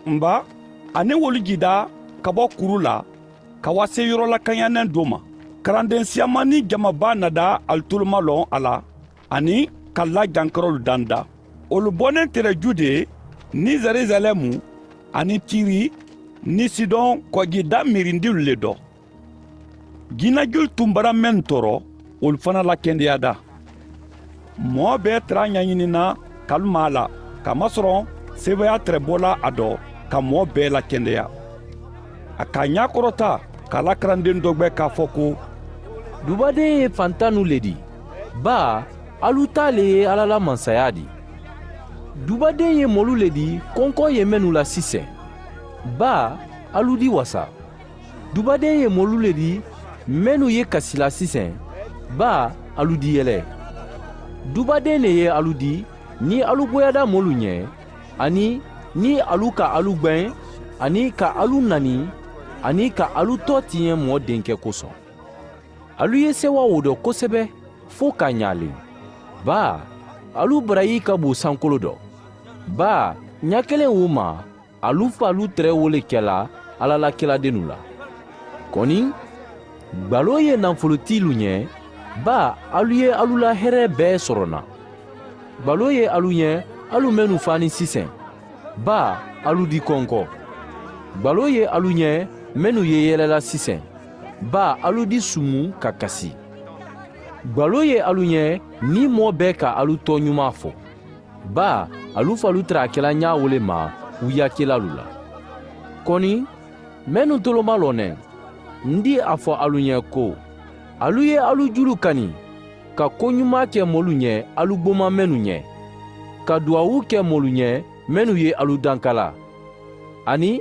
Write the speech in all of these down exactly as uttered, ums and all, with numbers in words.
N ba, a niŋ wolu jidaa ka bo kuru la ka waseyorolakañaneŋ do ma. Karandeŋ siyamaa niŋ jama baa nadaa ali tolu ma loŋ a la, aniŋ ka la jankarolu danda. Wolu boneŋ tere jude niŋ yerusalemu aniŋ tiri niŋ sidon koojidaa miirindilu le do. Jinnajulu tumbara mennu toro wolu fanaa la kendeyaada. Moo bee tara ñañinina kalumaa la, kamasoroŋ seebeyaa tere bola a do ka moo bee la kendeya. A ka a ñaakorota ka a la karandeŋ dogbe ka a fo ko, dubadeŋ ye fantannu le di, baa alu taa le ye alla la mansayaa di. Dubadeŋ ye molu le di konko ye mennu la siseŋ, baa alu di wasa. Dubadeŋ ye molu le di mennu ye kasi la siseŋ, baa alu di yele. Dubadeŋ ne ye alu di niŋ alu boyada moolu ñe, aniŋ niŋ alu ka alu gbeŋ, aniŋ ka alu nani, aniŋ ka alu too tiñe moo denke kosoŋ. Alu ye sewa wo do kosebe fo ka ñaaliŋ, baa alu barayi ka boo sankolo do. Baa ñakeleŋ wo ma, alu faalu tere wo le kela alla la keladennu la. Koni gbaloo ye nafolotiilu ñe, baa alu ye alu la here bee soronaŋ. Gbaloo ye alu ñe, alu mennu faani siseŋ, baa alu di konko. Gbaloo ye alu ñe, mennu ye yelela siseŋ, baa alu di sumu ka kasi. Gbaloo ye alu ñe, niŋ moo bee ka alu tooñumaa fo, baa alu faalu tara a kela ñaa wo le ma wuyakelalu la. Koni mennu tolomaloo neŋ, n di a fo alu ñe ko, alu ye alu julu kani ka koñumaa ke moolu ñe alu gbooma mennu ñe, ka duwawu ke moolu ñe mennu ye alu dankala, aniŋ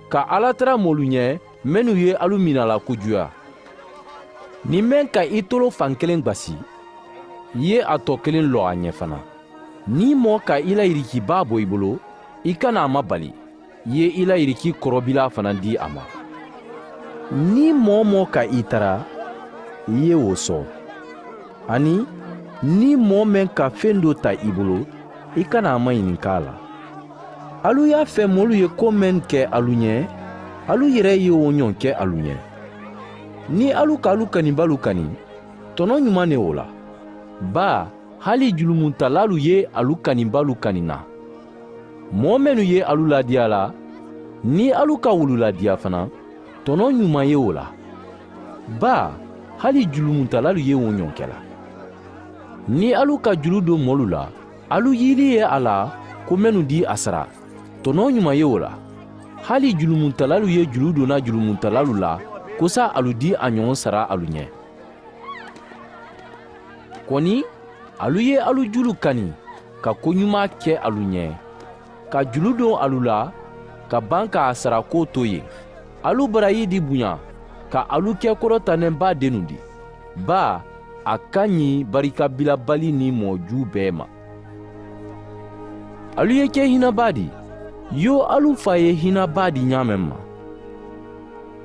ka alla tara moolu ñe mennu ye alu miina la kujuya. Niŋ meŋ ka i tolo fankeleŋ gbasi, i ye a too keleŋ loo a ñe fanaa. Niŋ moo ka i la yirikibaa bo i bulu, i kana a mabali, i ye i la yiriki korobilaa fanaa dii a ma. Niŋ moo-wo-moo ka i tara, i ye wo soo. Aniŋ niŋ moo meŋ ka feŋ doo taa i bulu, i kana a mañininkaa a la. Alu ye a fee moolu ye ko meŋ ke alu ñe, alu yere ye wo ñoŋ ke alu ñe. Niŋ alu ka alu kanibaalu kani, tono ñumaŋ ne wo la, baa hali julumuntalaalu ye alu kanibaalu kani n na. Moo mennu ye alu laadiyaa la, niŋ alu ka wolu laadiyaa fanaa, tono ñumaŋ ye wo la, baa hali julumuntalaalu ye wo ñoŋ ke la. Niŋ alu ka julu do moolu la, alu yili ye a la ko mennu dii a sara, tono ñumaŋ ye wo la, hali julumuntalaalu ye julu do n na julumuntalaalu la, kosa alu dii a ñoŋ sara alu ñe. Koni alu ye alu julu kani ka koñumaa ke alu ñe, ka julu do alu la ka baŋ ka a sara ko to ì ye. Alu barayi di buña ka alu ke korotanenbaa dennu di, baa a ka ñiŋ barikabilabali niŋ moo juu bee ma. Alu ye ke hinabaa di, yoo alu faa ye hinabaa di ñaameŋ ma.